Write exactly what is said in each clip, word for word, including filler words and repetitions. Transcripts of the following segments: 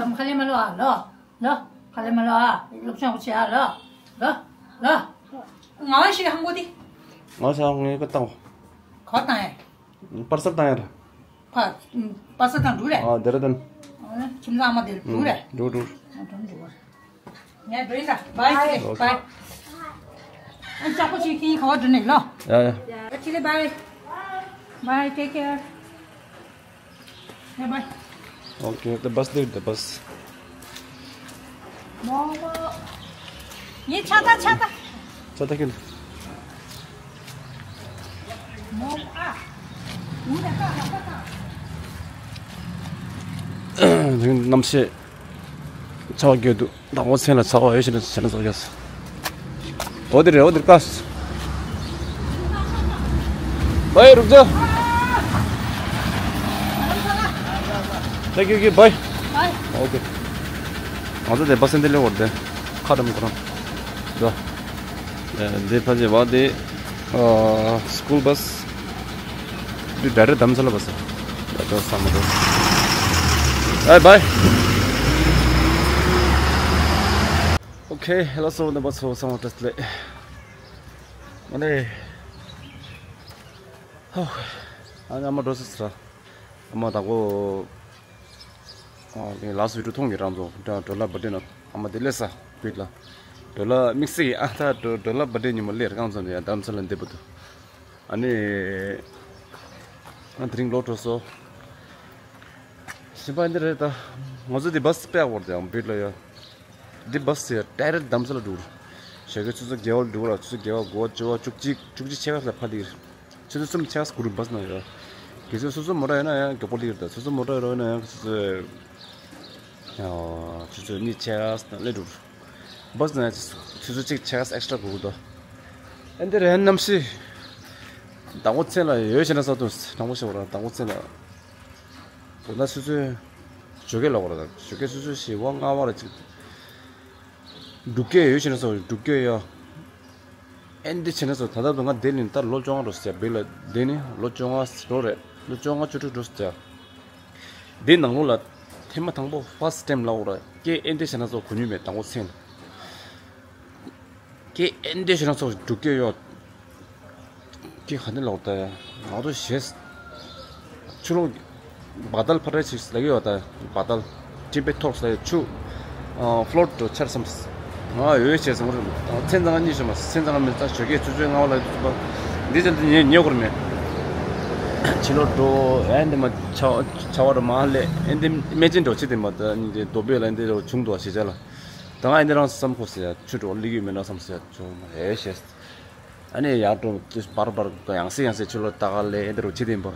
ལམ་ཁ་ལེ་མ་ལོ་ཨ་ལོ། ལོ། ཁ་ལེ་མ་ལོ་ཨ། སློབ་སྦྱོང་བྱེད་ཨ་ལོ། ལོ། ལོ། ང་བ་ཞིག་ཧང་གོ་དི། ང་ས་ངའི་ཀ་བཏང་། ག་བཏང་ཡ། པར་སལ་བཏང་ཡ་ར། པ། པར་སལ་བཏང་འགྲོ་རེད། ཨ་དེ་ར་དོན། ཁྱིམ་ཚང་མ་དེར་འགྲོ་རེད། འགྲོ་འགྲོ། ཨ་འགྲོ་འགྲོ། ངས་འགྲོ་ཡིན་ད། བའི་ཀི་ལེ། ཨོ་ཁེ། བའི། ཨ་ཅག་པོ་ཅིག་ཁྱིམ་ག་བ་འགྲོ་ནས་ལོ། ཡ་ཡ། ཨ་ཁེ་ལེ་བའི། བའི། ཊེག་ཀེར། ཡ་བའི། Okay, the bus leave, the bus. མོ་མོ། ཡེ་ཆ་ད་ཆ་ད། ཆ་ད་ཁྱོད། མོ་ཨ། ཡུ་ད་ད་ད་ད། གནམ་གཤིས་ཚ་བ་རྒྱས་འདུག་དང་པོ་མཚན་ལ་ཚ་བ་ཡོད་ཤེས་ན་བྱས་ན་ཚ་བ་རྒྱས། འོ་དེ་རེད། འོ་དེ་རེད། ཀ་བའི་རུག་ཇ། Thank you, okay, bye. Bye. Okay. ང་ཚོ་དེ་པ་སེ་འདི་ལེ་བར་དེ་ཁ་འདམ་ཁོ་རང་། འདི་ཕ་ཇེ་བ་དེ་སྐུལ་བ་སི། འདི་ཌའི་རེག་དྷ་རམ་ས་ལ་བ་སི། ཌའི་རེག་ས་མ་འགྲོ། Bye bye. Okay, hello, so the bus for some of the play. ཨ་ནི། ཧོ། ཨ་ནི་ཨ་མ་འགྲོ་སི་སི་ར། ཨ་མ་དང་པོ། ཨ་ནི་ལགས་སུ་བི་ཏུ་མཐོང་གི་རང་ཚོ་ཌོ་ལར་བར་ཌེ་ན་ཨ་མ་དེ་སླེབས་ས་བིད་ལ། ཌོ་ལར་དམིགས་བསལ་གྱི་ཨ་ད་ཌོ་ལར་བར་ཌེ་ཉིན་མོ་སླེབས་རེད། རྐང་ཚོ་ནས་ཡང་དྷ་རམ་ས་ལ་འདེབས་པ་དུ། ཨ་ནི། ཨ་དེ་རིང་ལོག་འགྲོ་སོ། གཞན་པ་འདི་རེད་ད། ང་ཚོ་འདི་བ་སི་པེ་ཨ་བོར་དེ་ཡང་བིད་ལ་ཡ། འདི་བ་སི་ཡ་ཌའི་རེག་དྷ་རམ་ས་ལ་འགྲོ་རེད། ཞོགས་ཀས་ཆུ་ཚོད་བརྒྱད་པ་ལ་འགྲོ་ར། ཆུ་ཚོད་བརྒྱད་པ་དགུ་པ་བཅུ་པ་བཅུ་གཅིག་བཅུ་གཅིག་ཕྱེད་ཀ་ལ་ཕར་སླེབས་རེད། ཆུ་ཚོད་གསུམ་ཕྱེད་ཀ་སྐོར་རུ་བ་སི་ནང་ཡོད། གལ་སྲིད་སོ་སོ་མོ་ཊ་ཡོད་ན་ཡང་མགྱོགས་པོ་སླེབས་རེད་ད། སོ་སོ་མོ་ཊ་ཡོད་རོགས་ཡོད་ན་ཡང་ཆུ་ཚོད། ཆུ་ཚོད་གཉིས་ཕྱེད་ཀ་སླེབས་འགྲོ་རེད། བ་སི་ནང་ཡང་ཆུ་ཚོད་གཅིག་ཕྱེད་ཀ་ཨེག་སི་ཊ་ར་དགོས་ཀྱི་འདུག་ཨ་འདི་རེད་གནམ་གཤིས། དང་པོ་མཚན་ལ་ཡོད་བྱས་ན་ས་དུང་དང་པོ་ཤོར་བ་ར། དང་པོ་མཚན་ལ། དོ་ན་ཆུ་ཚོད་བཅོ་བརྒྱད་ལ་བར་དང་བཅོ་བརྒྱད་ཆུ་ཚོད་བཞི་པ་ལྔ་པ་ལ་ཅིག་འབྲུག་སྐད་ཡོད་བྱས་ན་ས་འབྲུག་སྐད་ཡོད། ཨེ་འདི་བྱས་ན་ས་ད་ལྟ་ང་དེ་ནི་ད་ལོ་བཅོ་ལྔ་འགྲོ་ཟེར་བིད་ལ། དེ་ནི་ལོ་བཅོ་ལྔ་འགྲོ་རེད། ལོ་བཅོ་ལྔ་བཅུ་དྲུག་འགྲོ་ཟེར། དེ་ནང་ལོགས་ལ་ཐེངས་མ་དང་པོ་ཕར་སི་ཊའིམ་ལ་འོ་ར་སྐད་ཨེ་འདི་བྱས་ན་ས་གོ་མྱོང་མེད། དང་པོ་མཚན། ཀྱེ་ཨེ་འདྲ་ཞིག་རང་ཚོ་འབྲུག་སྐད་ཡོད། ཀྱེ་ག་འདྲ་ལོག་ད་ཡ། ང་ཚོ་ཞེས། ཆུ་ཀླུང་། བ་དལ་ཕ་རེ་ཞིག་ལ་ཡོད་ད། བ་དལ། ཊི་བེ་ཐོག་ས་ཆུ། ཨ་ཕ་ལོཊ་འགྲོ་ཆར་སམ། ང་ཡོད་བྱས་སོང་རེད། མཚན་ཙང་གཉིས་ཤོ་མ་མཚན་ཙང་མི་ཙང་ཞོ་ཀྱེ་ཆུ་ཚོད་ལྔ་པ་ལ་འདི་ཚོ་འདི་ཉེ་ཉེ་གོར་མེད། ཕྱི་ལོགས་འགྲོ་ཨེ་འདི་མ་ཆ་ཆ་བ་ར་མ་ལེ་ཨེ་འདི་སྨན་ཆེན་འགྲོ་ཆེ་དེ་མ་ད་ནི་དེ་རྡོ་སྦས་ལ་འདི་ར་བྱུང་འདུག་ཞེས་བྱ་ལ། ད་ང་ཨེ་འདི་རང་བསམ་ཁོ་ཟེར་ཡ་ཆུ་འགྲོ་སླེབས་ཀྱི་མེད་ན་བསམ་ཟེར་ཡ་ཆུ་མ་ཧེ་ཤེས། ཨ་ནི་ཡར་འགྲོ་བར་བར་ཡང་སེ་ཡང་སེ་ཆུ་ལོ་ཏག་ལེ་ཨེ་འདི་རུ་ཆེ་དེ་ཡིན་པ།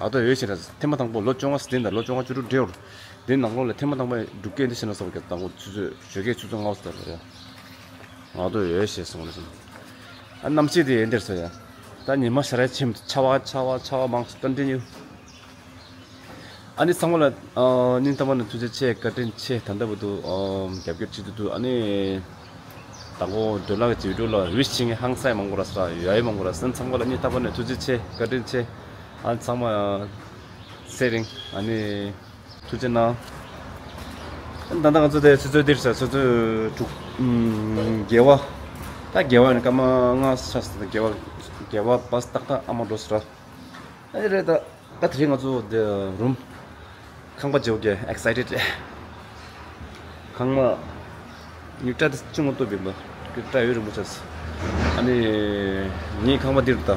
ཨ་ཏོ་ཡོད་ཤེས་ར་ཐེངས་མ་དང་པོ་ལོ་བཅོ་ལྔ་སྟེང་དང་ལོ་བཅོ་ལྔ་བཅུ་དྲུག་འབྲེལ་བར་དེ་ནང་ལོགས་ལ་ཐེངས་མ་དང་པོ་འབྲུག་སྐད་འདི་ཤེས་ན་སོགས་ཀྱི་དང་པོ་ཆུ་ཚོད་ཞོགས་ཀས་ཆུ་ཚོད་ལྔ་པ་ཟེར་རེད། ཨ་ཏོ་ཡོད་ཤེས་སོང་རེད། ཨ་གནམ་གཤིས་དེ་ཨེ་འདིར་སོ་ཡ། ད་ཉི་མ་ཤར་ཡ་ཆེམ་ཆ་བ་ཆ་བ་ཆ་བ་མང་སྟོན་འདྲེན་ཡོད། ཨ་ནི་ཚང་མ་ལ་ཨ་སྙིང་ཐག་པ་ནས་ཐུགས་རྗེ་ཆེ་བཀའ་དྲིན་ཆེ། ད་ལྟ་བར་དུ་ཨ་རྒྱབ་སྐྱོར་བྱེད་དུ་འདུག་ཨ་ནི་དང་པོ་འདོད་ལག་གི་བརྗོད་འགྲོ་ལ་ཝི་ཤི་བྱེད་མཁན་ཧང་སང་མང་པོ་ར་ས་ཡ་ཡ་མང་པོ་ར་ས་ཚང་མ་ལ་སྙིང་ཐག་པ་ནས་ཐུགས་རྗེ་ཆེ་བཀའ་དྲིན་ཆེ། ཨ་ཚང་མ་ཚེ་རིང་ཨ་ནི་ཐུགས་རྗེ་གནང་། ད་ལྟ་ང་ཚོ་དེ་ཆུ་ཚོད་འདིར་ས་ཆུ་ཚོད་དྲུག་ཨམ་བརྒྱད་པ། ད་བརྒྱད་པ་ཡིན་སྐར་མ་ལྔ་ཆགས་སོང་། ད་བརྒྱད་པ་བརྒྱད་པ་བ་སི་ཏག་ཏག་ཨ་མ་འགྲོ་ས་ར། ཨ་ནི་རེད་ད། ད་དེ་རིང་ང་ཚོ་འདི་རུམ་ཁང་པ་བརྗེ་བོ་གི་ཨེག་སའི་ཊེཌ་རེད། ཁང་པ་ཉིག་ཏྲ་དེ་ཅུང་ངོ་ཏོ་བིན་པ་ཀི་ཏྲ་ཡོད་རིང་པོ་ཆགས་སོང་། ཨ་ནི་ངའི་ཁང་པ་འདིར་ད་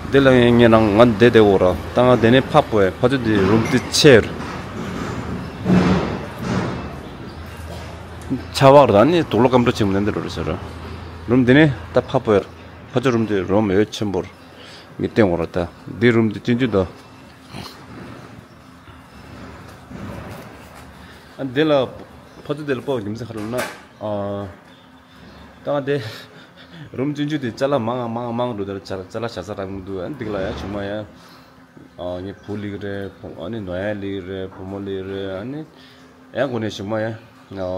འདི་ལ་ངས་ངས་ནང་ང་འདི་དེ་འོ་ར་ད་ང་འདི་ནས་ཕབ་བས་ཕ་ཚོད་འདི་རུམ་འདི་ཆེར་ཆ་བག་ར་ནི་དུག་ལོག་སྐམ་འགྲོ་ཆེན་མོ་འདི་འདི་རོ་རེད་ཟེར་ར། རུམ་འདི་ནས་ད་ཕབ་བས་ཕ་ཚོད་རུམ་འདི་རུམ་ཡོད་ཆེན་པོར། ངས་བསྟན་འོ་ར་ད། འདི་རུམ་འདི་སྤྱི་འཇུ་ད། ཨ་འདི་ལ་ཕ་ཚོད་འདི་ལ་སྤོ་བ་རྒྱུ་མཚན་ག་རེ་ལབ་ན། ཨ་ད་ང་འདི་རུམ་སྤྱི་འཇུ་དེ་ཅ་ལག་མང་ང་མང་ང་མང་འགྲོ་དེ་ལ་ཅ་ལག་ཅ་ལག་བཞག་ས་རག་མི་འདུག་ཨ་འདི་ལ་ཡ་ཆུང་མ་ཡ། ཨ་ངའི་བུ་ལིག་རེད། ཨ་ནི་ནོ་ཡ་ལིག་རེད། བུ་མོ་ལིག་རེད། ཨ་ནི་ཡང་གོ་ནས་ཆུང་མ་ཡ། ཨ་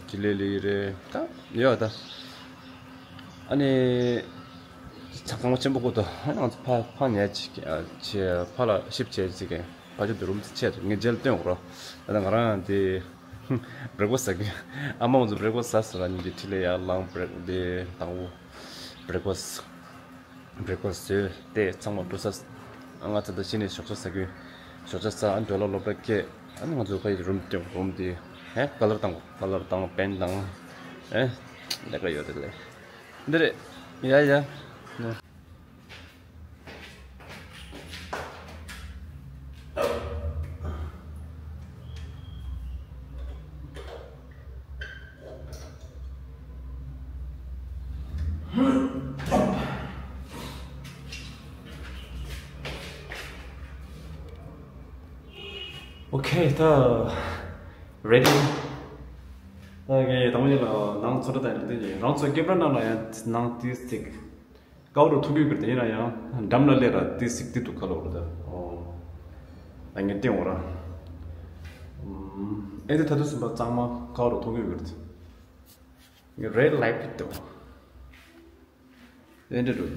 ཅི་ལེ་ལིག་རེད། ད་ཡོད་ད། ཨ་ནི། ཚ་གང་བ་ཆེན་པོ་ཀོ་ཏོ། ང་ཚོ་ཕ་ཕ་ཉལ་ཅིག་ཨ་ཆེ་ཕ་ལ་ཞིབ་ཆེ་ཅིག་གེ། ཕ་ཆུ་དུ་རུམ་ཆེ་ངས་རྗེས་ལ་སྟོན་འོང་རོགས། ད་ང་རང་དེ་བྲེག་ཕ་སི་ཟ་གི། ཨ་མ་ང་ཚོ་བྲེག་ཕ་སི་ཟ་ཟེར་ར་ཉིན་གྱི་ཁྲིད་ལས་ཡར་ལངས་བྲེག་དེ་དང་པོ་བྲེག་ཕ་སི། བྲེག་ཕ་སི་བཟོས་ཏེ་ཚང་མ་འགྲོ་ས། ང་ཚོ་ད་གཞི་ནས་ཞོགས་ཇ་ཟ་གི། ཞོགས་ཇ་ཟ་ཨ་འགྲོ་ལ་སློབ་གྲྭ་སྐད། ཨ་ནི་ང་ཚོ་ཕ་ཡི་རུམ་སྟོན་རུམ་དེ་ཧེ་ཀ་ལར་བཏང་ཀ་ལར་བཏང་པེན་བཏང་ཨེ་ལས་ཀ་ཡོད་དེ་ལས། འདི་རེད། ཡ་ཡ། ཨོ་ཁེ། ད་རེ་ཌི། ད་ངས་དང་པོ་ཉིད་ལ་ནང་ཚོ་འདྲ་དང་ཡིན་ཏེ་རང་ཚོ་ཀེམ་ར་ནང་ལ་ཡང་ནང་དེ་སྟེགས། ཀའོ་རུ་ཐུག་གི་གི་དེ་ཡིན་ན་ཡང་འགྲམ་ལ་སླེབས་ར་དེ་སིག་དེ་དུ་ཁ་ལོ་རུ་ད། ཨོ། ད་ངས་བསྟན་འོ་ར། ཨེ་དེ་ད་དུ་སུམ་པ་གཙང་མ་ཀའོ་རུ་ཐུག་གི་གི་རེད། ངས་རེད་ལའིབ་དུ། ཨེ་འདྲ་རུ།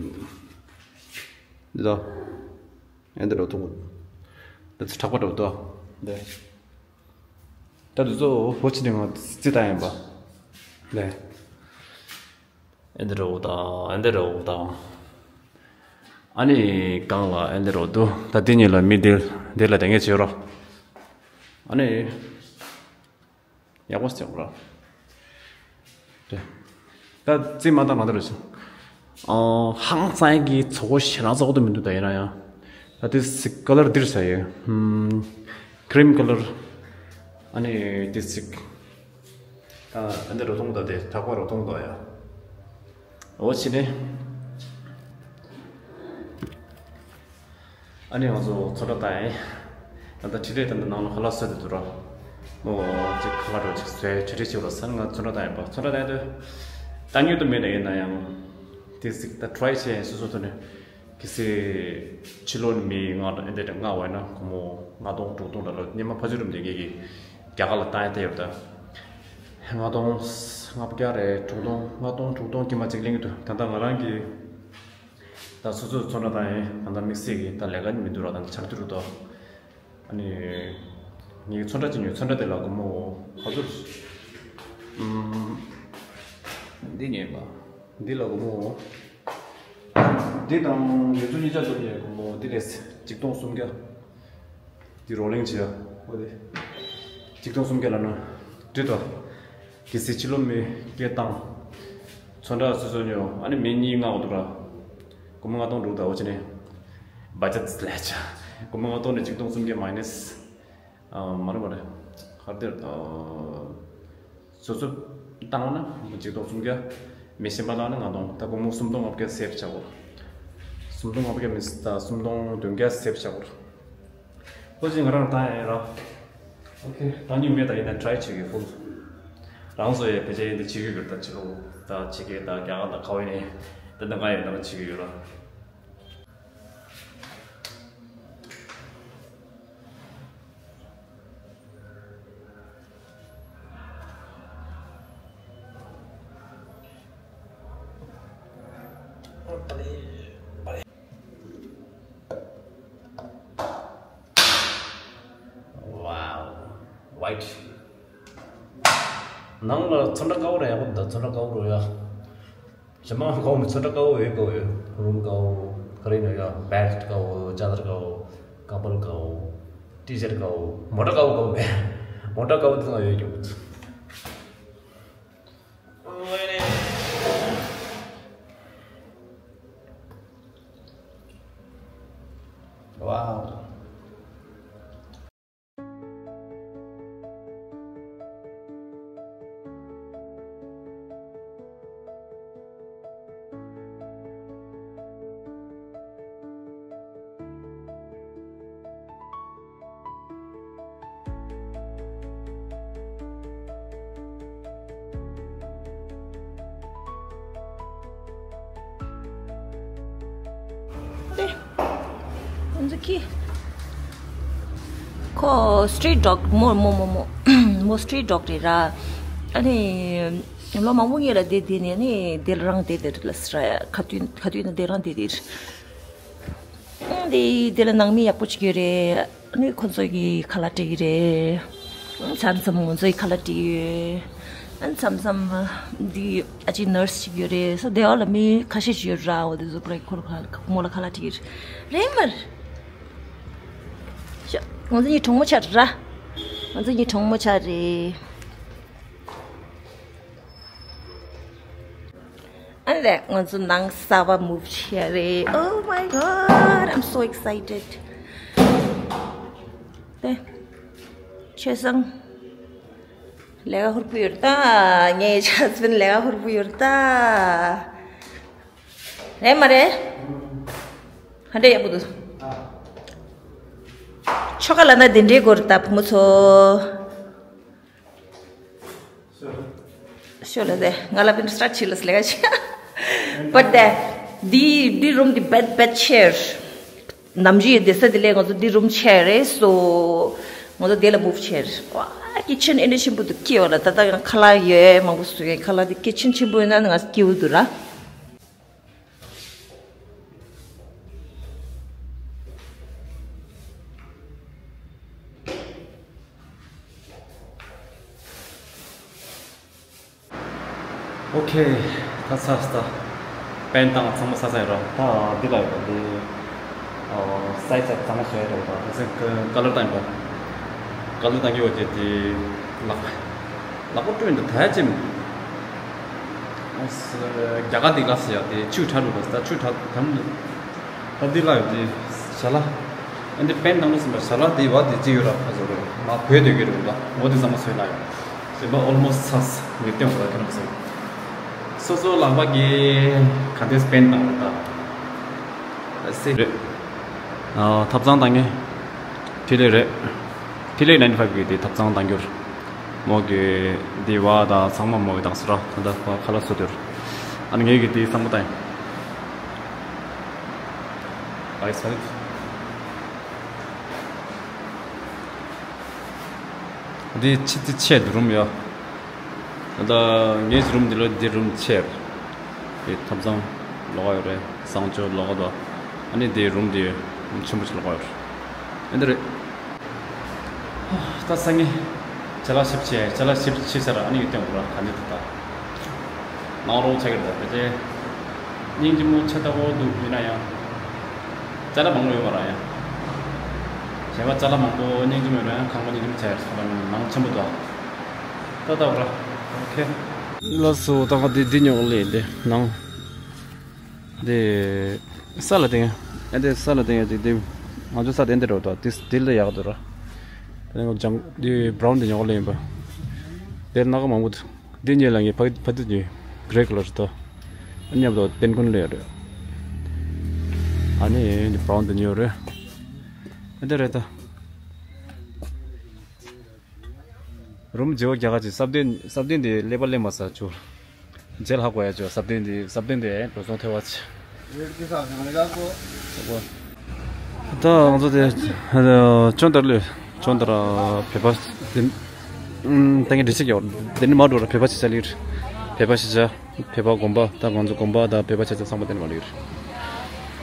འདི་དོ། ཨེ་འདྲ་རུ་ཐུག་གི། ད་ཚི་དྲག་པ་རུ་དོ། འདི། ད་དུ་ཚོ་ཧོ་ཆི་ནི་ང་རྩི་ད་ཡིན་པ། འདི། ཨེ་འདི་རོ་དང་ཨེ་འདི་རོ་དང་། ཨ་ནི་གང་ལ་ཨེ་འདི་རོ་འདུག་ད་འདི་གཉིས་ལ་མི་འདི་འདི་ལ་དེ་ངས་བྱེད་རོགས། ཨ་ནི་ཡག་པོ་བྱེད་རོགས། ད་རྩིས་མ་བཏང་མ་བཏང་རེད་ཤག་ཨ་ཧང་སང་གི་ཚོགས་པ་ཞེ་དྲག་ཚོགས་འདུག་མི་འདུག་ད་ཡིན་ན་ཡང་། ད་དེ་སི་ཀ་ལར་འདིར་ས་ཡོད། ཧུམ། ཀྲིམ་ཀ་ལར། ཨ་ནི་དེ་སི། ད་ཨ་འདི་རོ་ཐུང་ད་དེ་དྲག་པ་རོ་ཐུང་ད་ཡ། འོ་ཕྱི་ནས། ཨ་ནི་ང་ཚོ་ཚོ་འདྲ་ད་ཡིན། ད་ལྟ་ཁྲི་ཁྲི་ད་ལྟ་ནང་ལ་ཁ་ལག་བཟོས་ཏེ་འདུག་ར། མོ་གཅིག་ཁ་ལག་རོ་གཅིག་བཟོས་ཁྲི་ཁྲི་བྱེད་རོ་ཟེར་ང་ཚོ་འདྲ་ད་ཡིན་པ་ཚོ་འདྲ་ད་ཡིན་དུས། ད་མྱུར་དུ་མེད་ད་ཡིན་ན་ཡང་། དེ་ཟིག་ད་ཊ་རའི་བྱས་སོ་སོ་ཐོག་ནས། གལ་སྲིད་ཕྱི་ལོགས་ནས་མི་ལྔ་དང་ཨེ་འདྲ་ལྔ་བ་ཡིན་ན་སྒོར་མོ་ལྔ་སྟོང་དྲུག་སྟོང་ལ་ལོ་སྙེ་མ་ཕ་ཆུ་རུམ་དེ་ངེད་ཀྱིས་རྒྱ་གར་ལ་བཏང་ཡ་བལྟས་ཡོད་ད། ལྔ་སྟོང་ལྔ་བརྒྱ་རེད་དྲུག་སྟོང་ལྔ་སྟོང་དྲུག་སྟོང་དཀྱིལ་མ་གཅིག་ལེན་གྱི་འདུག་ད་ལྟ་ང་རང་གིས་ད་སོ་སོའི་ཚོ་འདྲ་བཏང་ཡིན་ད་ལྟ་དམིགས་བསལ་གྱི་ད་ལས་ཀ་ནི་མི་འདུག་ར་ད་ལྟ་ཆར་དུ་རུ་དོ། ཨ་ནི། ངའི་ཚོན་ཁྲ་ཅི་ཉོས་ཚོན་ཁྲ་དེ་ལ་སྒོར་མོ་ག་ཚོད། ཨུམ། འདི་ཉོས་པ། འདི་ལ་སྒོར་མོ། འདི་དང་ཡོད་ཚོད་གཉིས་ཆ་བསྡོམས་ནས་སྒོར་མོ་འདི་རེད་གཅིག་སྟོང་སུམ་བརྒྱ། འདི་རོ་ལིང་བྱས་ཨོ་དེ། གཅིག་སྟོང་སུམ་བརྒྱ་ལ་ན། འདི་དོ། གལ་སྲིད་ཕྱི་ལོགས་མི་སྐད་བཏང་། ཚོན་ཁྲ་སོ་སོ་ཉོ་ཨ་ནི་མི་གཉིས་ལྔ་འོ་འདུག་ར། སྒོར་མོ་ལྔ་སྟོང་འགྲོ་ད་འོ་ཅི་ནས། བ་ཇེཊ་ལས་ཆ། སྒོར་མོ་ལྔ་སྟོང་ནས་གཅིག་སྟོང་སུམ་བརྒྱ་མ་ཡི་ནས། ཨ་མ་རེད་མ་རེད། ག་རེ་དེར། ཨ་སོ་སོ་བཏང་ན་གཅིག་སྟོང་སུམ་བརྒྱ། མི་གཞན་པ་བཏང་ན་ལྔ་སྟོང་ད་སྒོར་མོ་སུམ་སྟོང་ལྔ་བརྒྱ་སེབ་བྱ་དགོས། སུམ་སྟོང་ལྔ་བརྒྱ་མི་ད་སུམ་སྟོང་བདུན་བརྒྱ་སེབ་བྱ་དགོས། ཁོ་ཅིག་ང་རང་བཏང་ཡིན་ར། ཨོ་ཁེ། བཏང་མྱོང་མེད་ད་ཡིན་ན་ཊ་རའི་བྱེད་ཀྱི་ཧྥུལ། རང་བཟོ་ཡས་ཕལ་ཆེར་ཡིན་ད་བྱེད་ཀྱི་ཡོད་ད་ཕྱི་ལོགས་ད་ཕྱི་རྒྱལ་ད་རྒྱ་གར་ད་ག་བ་ཡིན་ད་ད་ང་ཡོད་ན་བྱེད་ཀྱི་ཡོད་ར། Wow. White. ནང་ལ་ཚོན་ཁྲ་དཀར་པོ་རེ་ཡག་པོ་འདུག་ཚོན་ཁྲ་དཀར་པོ་རེ་ཡ། ཞྭ་དམར་དཀར་པོ་མི་ཚོན་ཁྲ་དཀར་པོ་ཡོད་དཀར་པོ་ཡོད། རུམ་དཀར་པོ། ག་རེ་ཡིན་ན་ཡ་བེལ་ཊི་དཀར་པོ་ཅ་ལག་དཀར་པོ་ཀ་པལ་དཀར་པོ། ཊི་ཤར་ཊི་དཀར་པོ། མོ་ཊ་དཀར་པོ་དཀར་པོ་མེད། མོ་ཊ་དཀར་པོ་དེ་ཚང་ཡོད་ཀྱང་། Wow. ཏེ། ཁོ་སི་ཊི་རི་ཊི་ཌོག་མོ་མོ་མོ་མོ་མོ་སི་ཊི་རི་ཊི་ཌོག་རེད་ར། ཨ་ནི་ལོ་མང་པོ་ངེད་ལ་བསྡད་བསྡད་ནས་ཨ་ནི་དེ་ལ་རང་བསྡད་བསྡད་རེད་ལ་ཟེར་ར། ག་དུས་ག་དུས་ན་དེ་རང་བསྡད་བསྡད་རེད། ཨ་དེ་དེ་ལ་ནང་མི་ཡག་པོ་ཅིག་ཡོད་རེད། ནི་ཁོ་ཚོ་གི་ཁ་ལག་སྤྲད་ཀྱི་རེད། མཚམས་མཚམས་ང་ཚོའི་ཁ་ལག་སྤྲད་ཡོད། མཚམས་མཚམས་འདི་ཨ་ཅེ་ནར་སི་ཞིག་ཡོད་རེད། སོ་སྡེ་བ་ལ་མི་ཁ་ཤས་ཤིག་ཡོད་ར། འོ་དེ་ཚོ་པུ་ར་ཁོ་ལ་ཁ་ཁོ་མོ་ལ་ཁ་ལག་སྤྲད་ཀྱི་རེད། རེད་མར། ཤ་ང་ཚོ་གཉིས་གྲོགས་མོ་ཆགས་ར། ང་ཚོ་གཉིས་གྲོགས་མོ་ཆགས་རེད། ཨ་ལས་ང་ཚོ་ནང་གསར་པ་མུབ་བྱས་རེད། Oh my god, I'm so excited. དེ་ཆོས་བཟང་ལས་ཀ་ཧུར་པོ་ཡོད་ད། ངའི་ཆ་ཚུན་ལས་ཀ་ཧུར་པོ་ཡོད་ད། རེད་མ་རེད། ཧ་འདྲེ་ཡག་པོ་འདུག་ཆོ་ག་ལ་ན་དེ་འདྲའི་སྐོར་ད་བུ་མོ་ཚོ། ཤོ་ལ་ཟེ་ང་ལ་བིན་སི་ཊར་ཆི་ལ་སི་ལེ་ག་ཆི། But the the the room the bed bed chair. ནམ་རྒྱུན་ཡོད་བསྡད་ས་དེ་ལས་ང་ཚོ་འདི་རུམ་ཆེ་རེད། སོ་ང་ཚོ་དེ་ལ་མུབ་བྱས་རེད། ཝ་ཀི་ཆན་ཨེ་འདྲ་ཆེན་པོ་འདུག་སྐྱིད་པ་ལ། ད་ལྟ་ཡང་ཁ་ལག་ཡོད་མང་པོ་བཟོ་མཁན། ཁ་ལག་དེ་ཀི་ཆན་ཆེན་པོ་ཡོད་ན་ང་སྐྱིད་པོ་འདུག་ར། ཨོ་ཁེ། ད་ཚར་སོང་། ད་པེན་བཏང་ཚང་མ་ཚར་ཚར་ཡོད་ར། ད་འདི་ལ་ཡོད་པ་འདི། ཨོ་སའི་ཛི་གཙང་མ་བཟོས་རེད་པ། ད་སེམས་ཀ་ལར་བཏང་ཡོད་པ། ཀ་ལར་བཏང་གི་ཡོད་ཀྱི་དེ། ལག་པ་ལག་པ་བཀྲུས་འདུག་ད་ཅིམ། རྒྱ་གར་འདི་ག་ཟེར་ཡ་དེ་ཆུ་ཁྲ་རུ་པ། ད་ཆུ་ཁྲ་དམ། ད་འདི་ལ་ཡོད་དེ་ཞལ་ལག་ཨ་འདི་པེན་བཏང་ལོ་ཟིན་པ་ཞལ་ལག་དེ་བ་དེ་ཅི་ཡོད་ར། ཁ་ཟོ་རེད་མ་བོད་དེ་གི་རེད་ལ། འོ་དེ་ཚང་མ་བཟོས་ལ་ཡོད། ཟིན་པ་ཨོལ་མོ་སི་ཊི་ཚར་སོང་། ངས་སྟོན་པ་ཁྱོད་རང་ཚོ། སོ་སོ་ལག་པ་གི་ག་འདྲས་པེན་བཏང་ལ་ད་སེ་རེད། ཨ་ཐབ་ཚང་བཏང་ངས་ཐིག་ལེ་རེད། ཐིག་ལེ་ནའིན་ཊི་ཕའིབ་གི་དེ་ཐབ་ཚང་བཏང་རྒྱུར། མོ་གི་དེ་བ་དང་ཚང་མ་མོ་གི་བཏང་སོ་ར། ད་ལྟ་བ་ཁ་ལག་བཟོ་དུས། ཨ་ནི་ངེད་ཀྱི་དེ་བསམ་བློ་བཏང་ཡིན། ཨའི་སི་ཧེལ། འདི་ཆེ་དེ་ཆེ་འདུག་རུམ་ཡོད། ད་ལྟ་ངའི་རུམ་འདི་ལ་འདི་རུམ་ཆེ་རེད། དེ་ཐབ་ཚང་ལོགས་ཡོད་རེད། གསང་སྤྱོད་ལོགས་དང་། ཨ་ནི་དེ་རུམ་དེ་ཆེན་པོ་ཞིག་ལོགས་ཡོད་རེད། ཨེ་འདི་རེད། ད་སང་ཉིན་ཅ་ལག་ཞིབ་བྱས། ཅ་ལག་ཞིབ་བྱས་ཚར། ཨ་ནི་ཡོད་སྟོན་དགོས་ར། ག་ནས་ད་ད་ནང་རོགས་ཆགས་ཀྱི་རེད། ད་ཕལ་ཆེར་སྙིང་རྗེ་མོ་ཆེ་ལྟ་བུ་འདུག་ཡིན་ན་ཡང་ཅ་ལག་མང་པོ་ཡོད་མ་ར། ཡང་གཞན་པ་ཅ་ལག་མང་པོ་སྙིང་རྗེ་མོ་ཡོད་ན་ཡང་ཁང་པ་སྙིང་རྗེ་མོ་ཆགས་ཡ་རེད། ནང་ཆེན་པོ་འདུག་ད་ལྟ་བ་ར། ཨོ་ཁེ། ལགས་སོ། ད་ང་འདི་འདི་ཉོ་གི་ལས་འདི་ནང་། འདི་ས་ལ་བསྟན་ཡ། ཨ་འདི་ས་ལ་བསྟན་ཡ་དེ་འདི་ང་ཚོ་ས་དེ་འདི་རོ། ད་འདི་འདི་ལ་ཡག་འདུག་ར། དེ་ནས་ལྗང་འདི་བྷ་རའུན་འདི་ཉོ་གི་ལས་ཡིན་པ། དེ་སྣ་ཁ་མང་པོ་འདུག་འདི་གཉིས་ལ་ངས་ཕ་ཕ་དུ་གཉིས་གྷེ་རེ་ཀ་ལར་ཞིག་ད། ཨ་མཉམ་དུ་ཏན་ཀུན་ལས་རེད། ཨ་ནི་འདི་བྷ་རའུན་འདི་ཉོ་རེད། ཨ་འདི་རེད་ད། རུམ་བརྗེ་བོ་རྒྱག་ག་ཅིག་སབ་ཏན་སབ་ཏན་དེ་ཀླད་པ་ཀླད་མ་ས་ཆུ། རྗེས་ལ་ཧ་གོ་ཡ་ཆུ་སབ་ཏན་དེ་སབ་ཏན་དེ་འགྲོ་སོང་ཐེ་བ་ཆེ། ད་ང་ཚོ་དེ་ཅོན་ཏར་ལོས་ཅོན་ཏར་བོད་པ་དེ་ད་ངས་འདྲི་ཆེ་ཀྱོ་དེ་ནི་མ་འགྲོ་ར། བོད་པ་ཆེ་ཆ་ལིར་བོད་པ་ཆེ་ཆ། བོད་པ་དགོན་པ་ད་ང་ཚོ་དགོན་པ་ད་བོད་པ་ཆ་ཚང་ཚང་མ་བསྟན་པ་ལེགས་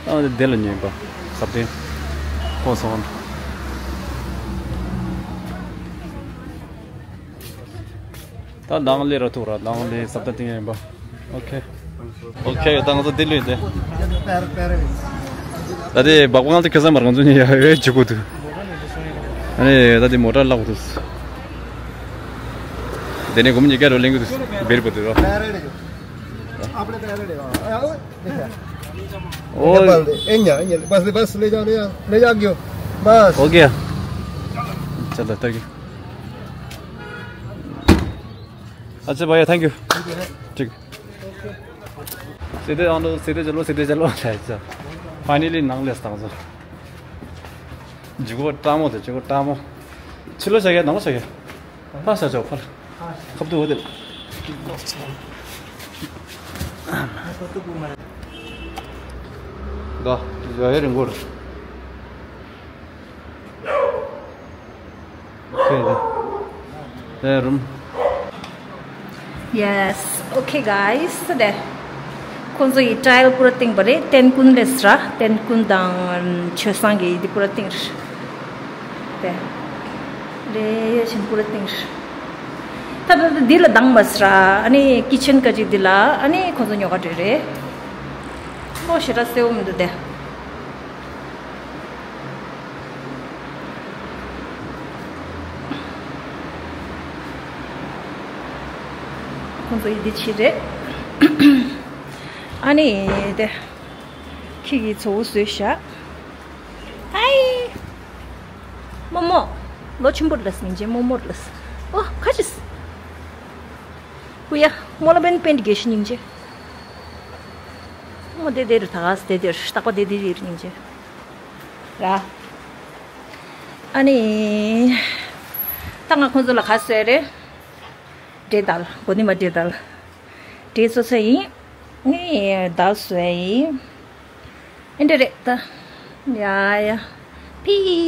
རེད། ཨ་དེ་ལ་ཉན་པ་ཟབ་དེ་ཁོ་སོང་། ད་ནང་ལས་ར་ཐུག་ར། ནང་ལས་ཟབ་ད་ཏིང་ཡིན་པ། ཨོ་ཁེ། ཨོ་ཁེ། ད་ང་ཚོ་དེ་ལོས་དེ། ད་དེ་སྦག་སྦག་ང་ཚོ་ཁེ་ས་མར་ང་ཚོ་ཉན་ཡ་ཡོད་ཅི་གོ་དུ། ཨ་ནི་ད་དེ་མོ་ཊ་ལག་དུས། དེ་ནས་སྒོམ་ཉི་ཀ་རོ་ལེང་གི་དུས་བེར་པོ་དུས་རོ། आपने पैर ले जाओ। ओ। बस, बस, ले जाओ, ले जाओ, ले जाओ, क्यों? बस। हो गया। चलो, thank you। अच्छा भैया, thank you। ठीक। सीधे आनो, सीधे चलो, सीधे चलो। अच्छा, अच्छा। Finally, नंग लेस तांग। जुगो टामो थे, जुगो टामो। छिलो सके, नंगो सके। ཕར་ཤ་ཆོག་ཕར། ཁབ་ཏུ་འོ་དེ། ད་ཡ་ཡ་རིང་གོ་རེད། ཁེ་དེ། དེ་རུམ། Yes, okay guys. དེ་ཁོང་ཚོ་ཡི་ཊའིལ་པུ་ར་བཏིང་པ་རེད། ཏན་ཀུན་ལས་ར། ཏན་ཀུན་དང་ཆོས་བཟང་གི་འདི་པུ་ར་བཏིང་རེད། དེ་རེད། ཡ་ཆེན་པོ་རེད་ཏིང་། ད་ད་ད་འདི་ལ་དང་མ་སྲ། ཨ་ནི་ཀི་ཆེན་ཀ་ཅིག་འདི་ལ། ཨ་ནི་ཁོ་ཚོ་ཉོ་ག་འགྲོ་རེད། མོ་ཞེ་དྲག་གསལ་བོ་མི་འདུག་དེ། ཁོ་ཚོ་ཡི་འདི་ཕྱི་རེད། ཨ་ནི་དེ་ཁྱི་གི་ཚོ་བོ་བཟོས་ཤག་ཧའི། རྨོ་མོ། ལོ་ཆེན་པོ་ལ་སྙིང་རྗེ། རྨོ་མོ་ལ། ཨོ་ཁ་ཅིས། ཀུ་ཡ། རྨོ་ལ་པན་པན་དགེ་ཤི་སྙིང་རྗེ། རྨོ་དེ་དེ་རུ་ད་ག་སེ་དེ་དེ་རུ་རྟག་པ་དེ་དེ་རུ་སྙིང་རྗེ། ར། ཨ་ནི། ད་ང་ཁོང་ཚོ་ལ་ག་སེ་རེད། འབྲས་དལ། གོ་ནི་མ་འབྲས་དལ། འབྲས་བཙོ་ས་ཡིན། ངས་དལ་བཟོས་ཡིན། ཨེ་འདྲ་རེད་ད། ཡ་ཡ། ཕི།